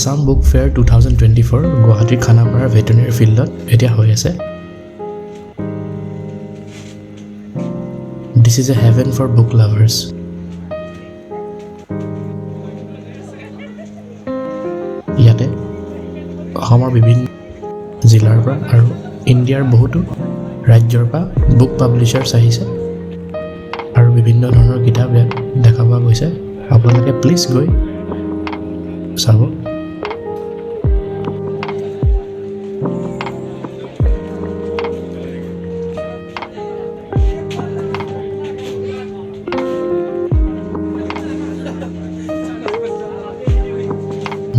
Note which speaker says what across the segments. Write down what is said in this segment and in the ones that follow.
Speaker 1: Assam book fair 2024 গুৱাহাটীৰ খানাপাৰাৰ veterinary ফিল্ডত এতিয়া হৈ আছে। This is a heaven for book lovers. ইয়াতে অসমৰ বিভিন্ন জিলাৰ পৰা আৰু ইণ্ডিয়াৰ বহুতো ৰাজ্যৰ পৰা বুক পাব্লিছাৰ্ছ আহিছে আৰু বিভিন্ন ধৰণৰ কিতাপ ইয়াত দেখা পোৱা গৈছে। আপোনালোকে প্লিজ গৈ চাব।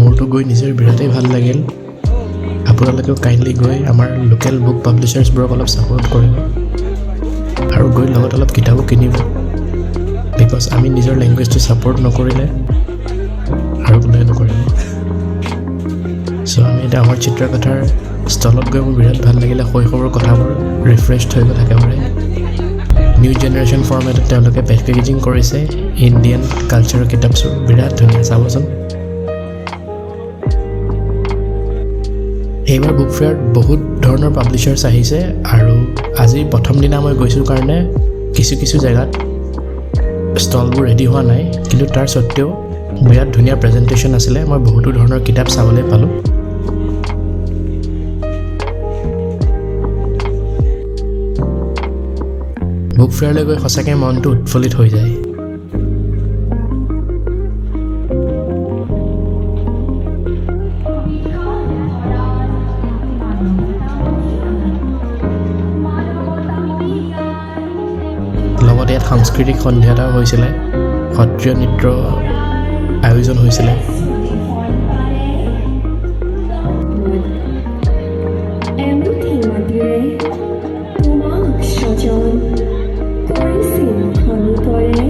Speaker 1: মোৰতো গৈ নিজৰ বিৰাটেই ভাল লাগিল। আপোনালোকেও কাইণ্ডলি গৈ আমাৰ লোকেল বুক পাব্লিছাৰ্ছবোৰক অলপ ছাপোৰ্ট কৰিব আৰু গৈ লগত অলপ কিতাপো কিনিব, because আমি নিজৰ লেংগুৱেজটো ছাপোৰ্ট নকৰিলে আৰু কোনেও নকৰিব। চ' আমি এতিয়া আমাৰ চিত্ৰকথাৰ ষ্টলত গৈ মোৰ বিৰাট ভাল লাগিলে। শৈশৱৰ কথাবোৰ ৰিফ্ৰেছ হৈ গ'ল একেবাৰে। নিউ জেনেৰেশ্যন ফৰ্মেটত তেওঁলোকে পেকেজিং কৰিছে ইণ্ডিয়ান কালচাৰৰ কিতাপবোৰ, বিৰাট ধুনীয়া, চাবচোন। এইবাৰ বুক ফেয়াৰত বহুত ধৰণৰ পাব্লিছাৰ্ছ আহিছে আৰু আজি প্ৰথম দিনা মই গৈছোঁ কাৰণে কিছু কিছু জেগাত ষ্টলবোৰ ৰেডি হোৱা নাই, কিন্তু তাৰ স্বত্তেও বিৰাট ধুনীয়া প্ৰেজেণ্টেশ্যন আছিলে। মই বহুতো ধৰণৰ কিতাপ চাবলৈ পালোঁ। বুক ফেয়াৰলৈ গৈ সঁচাকৈ মনটো উৎফুল্লিত হৈ যায়। লগতে ইয়াত সাংস্কৃতিক সন্ধিয়া এটাও হৈছিলে, সত্ৰীয়া নৃত্য আয়োজন হৈছিলে।
Speaker 2: এমুঠি মাটিৰে তোমাক সজন কৰিছিল ধনুতৰে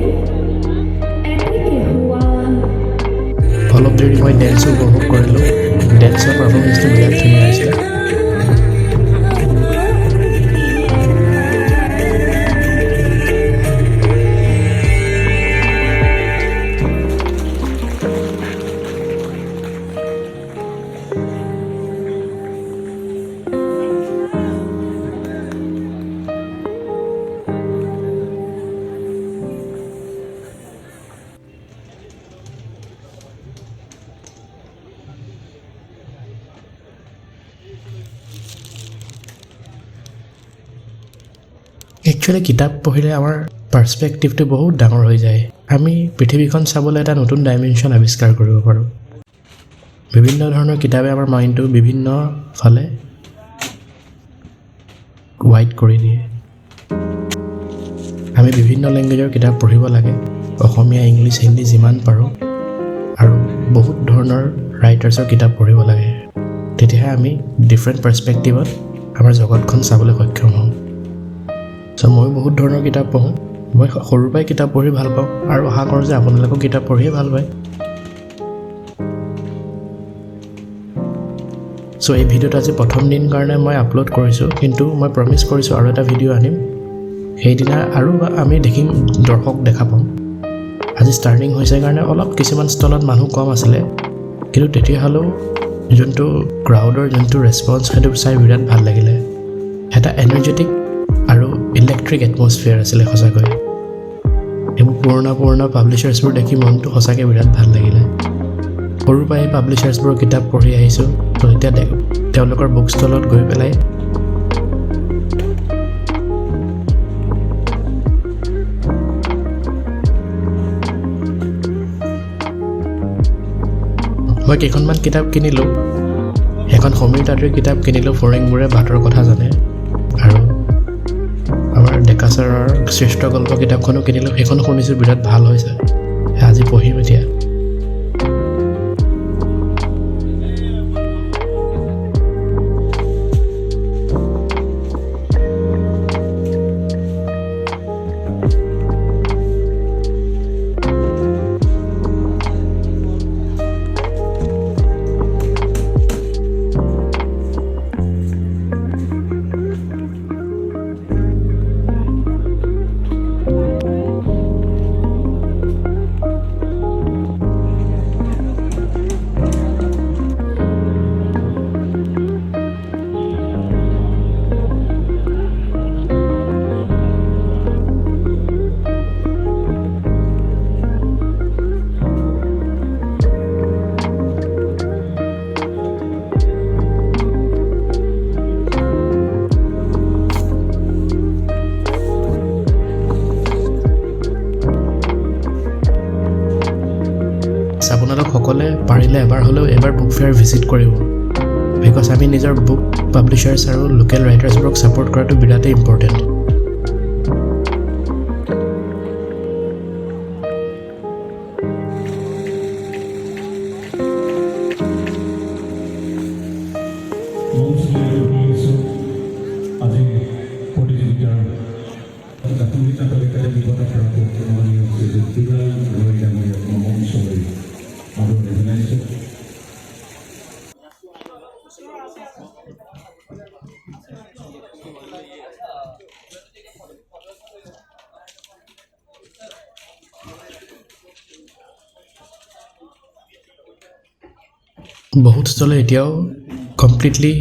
Speaker 2: এতেকে হোৱা।
Speaker 1: অলপ দেৰি মই ডেন্সো উপভোগ কৰিলোঁ। ডেন্সৰ পাৰফৰ্মেঞ্চটো বিৰাট ধুনীয়া হৈছিলে। একচুৱেলি কিতাপ পঢ়িলে আমাৰ পাৰ্চপেক্টিভটো বহুত ডাঙৰ হৈ যায়। আমি পৃথিৱীখন চাবলৈ এটা নতুন ডাইমেনশ্যন আৱিষ্কাৰ কৰিব পাৰোঁ। বিভিন্ন ধৰণৰ কিতাপে আমাৰ মাইণ্ডটো বিভিন্ন ফালে ৱাইড কৰি দিয়ে। আমি বিভিন্ন লেংগুৱেজৰ কিতাপ পঢ়িব লাগে, অসমীয়া, ইংলিছ, হিন্দী যিমান পাৰোঁ, আৰু বহুত ধৰণৰ ৰাইটাৰ্ছৰ কিতাপ পঢ়িব লাগে। তেতিয়াহে আমি ডিফাৰেণ্ট পাৰ্চপেক্টিভত আমাৰ জগতখন চাবলৈ সক্ষম হওঁ। চ' ময়ো বহুত ধৰণৰ কিতাপ পঢ়োঁ। মই সৰুৰ পৰাই কিতাপ পঢ়ি ভাল পাওঁ আৰু আশা কৰোঁ যে আপোনালোকেও কিতাপ পঢ়িয়ে ভাল পায়। চ' এই ভিডিঅ'টো আজি প্ৰথম দিন কাৰণে মই আপলোড কৰিছোঁ, কিন্তু মই প্ৰমিছ কৰিছোঁ আৰু এটা ভিডিঅ' আনিম। সেইদিনা আৰু আমি দেখিম, দৰ্শক দেখা পাম। আজি ষ্টাৰ্টিং হৈছে কাৰণে অলপ কিছুমান ষ্টলত মানুহ কম আছিলে, কিন্তু তেতিয়াহ'লেও যোনটো ক্ৰাউডৰ যোনটো ৰেচপঞ্চ সেইটো চাই বিৰাট ভাল লাগিলে। এটা এনাৰ্জেটিক আৰু ইলেক্ট্ৰিক এটমছফিয়াৰ আছিলে সঁচাকৈ। এইবোৰ পুৰণা পুৰণা পাব্লিছাৰ্ছবোৰ দেখি মনটো সঁচাকৈ বিৰাট ভাল লাগিলে। সৰুৰ পৰাই পাব্লিছাৰ্ছবোৰৰ কিতাপ পঢ়ি আহিছোঁ, ত' এতিয়া তেওঁলোকৰ বুক ষ্টলত গৈ পেলাই মই কেইখনমান কিতাপ কিনিলোঁ। এখন সমীৰ তাঁতীৰ কিতাপ কিনিলোঁ, ফৰিংবোৰে বাটৰ কথা জানে, আৰু আমাৰ ডেকা ছাৰৰ শ্ৰেষ্ঠ গল্প কিতাপখনো কিনিলোঁ। সেইখনো শুনিছোঁ বিৰাট ভাল হৈছে, আজি পঢ়িম এতিয়া। আপোনালোক সকলোৱে পাৰিলে এবাৰ হ'লেও এবাৰ বুক ফেয়াৰ ভিজিট কৰিব, because আমি নিজৰ বুক পাব্লিছাৰ্ছ আৰু লোকেল ৰাইটাৰ্ছবোৰক ছাপৰ্ট কৰাটো বিৰাটেই ইম্পৰ্টেণ্ট।
Speaker 3: মঞ্চলৈ আহিছোঁ আজি প্ৰতিযোগিতাৰ সংগীত নাটক একাডেমী বঁটা প্ৰাপক মাননীয় শ্ৰীযুত দুলাল ৰয় ডাঙৰীয়াক মই মঞ্চলৈ আদৰণি জনাইছোঁ।
Speaker 1: বহুত ষ্টলে এতিয়াও কমপ্লিটলি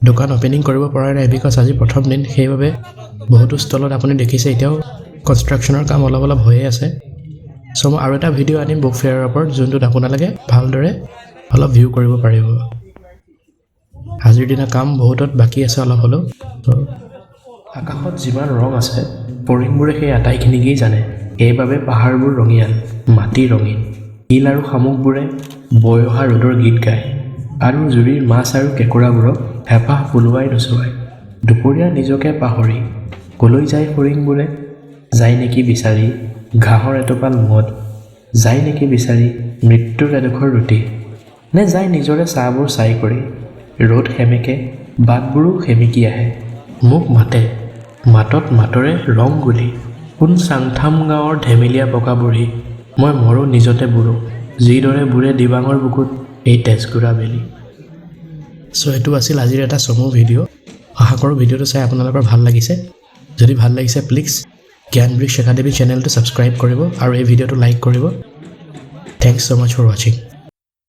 Speaker 1: দোকান অ'পেনিং কৰিব পৰা নাই, because আজি প্ৰথম দিন। সেইবাবে বহুতো ষ্টলত আপুনি দেখিছে এতিয়াও কনষ্ট্ৰাকশ্যনৰ কাম অলপ অলপ হৈয়ে আছে। চ' মই আৰু এটা ভিডিঅ' আনিম বুক ফেয়াৰৰ ওপৰত, যোনটোত আপোনালোকে ভালদৰে অলপ ভিউ কৰিব পাৰিব। আজিৰ দিনা কাম বহুতত বাকী আছে অলপ হ'লেও। ত' আকাশত যিমান ৰং আছে, ফৰিংবোৰে সেই আটাইখিনিকেই জানে। সেইবাবে পাহাৰবোৰ ৰঙীয়াল, মাটি ৰঙীন, শিল আৰু শামুকবোৰে বৈ অহা ৰ'দৰ গীত গায় আৰু জুৰিৰ মাছ আৰু কেঁকোৰাবোৰক হেঁপাহ পলুৱাই নচুৱায়। দুপৰীয়া নিজকে পাহৰি কলৈ যায় ফৰিংবোৰে? যায় নেকি বিচাৰি ঘাঁহৰ এটোপাল মদ? যায় নেকি বিচাৰি মৃত্যুৰ এডোখৰ ৰুটি? নে যায় নিজৰে ছাঁবোৰ ছাই কৰি? ৰ'দ সেমেকে, বাটবোৰো সেমেকি আহে। মোক মাতে, মাতত মাতৰে ৰং গুলি। কোন চাংথাম গাঁৱৰ ধেমেলীয়া বগা বুঢ়ী? মই মৰোঁ, নিজতে বুৰোঁ, যিদৰে বুৰে দিবাঙৰ বুকুত এই তেজগুৰা বেলি। চ' এইটো আছিল আজিৰ এটা চমু ভিডিঅ'। আশা কৰোঁ ভিডিঅ'টো চাই আপোনালোকৰ ভাল লাগিছে। যদি ভাল লাগিছে, প্লিজ জ্ঞান বৃক্ষ একাডেমি চেনেলটো ছাবস্ক্ৰাইব কৰিব আৰু এই ভিডিঅ'টো লাইক কৰিব। Thanks so much for watching.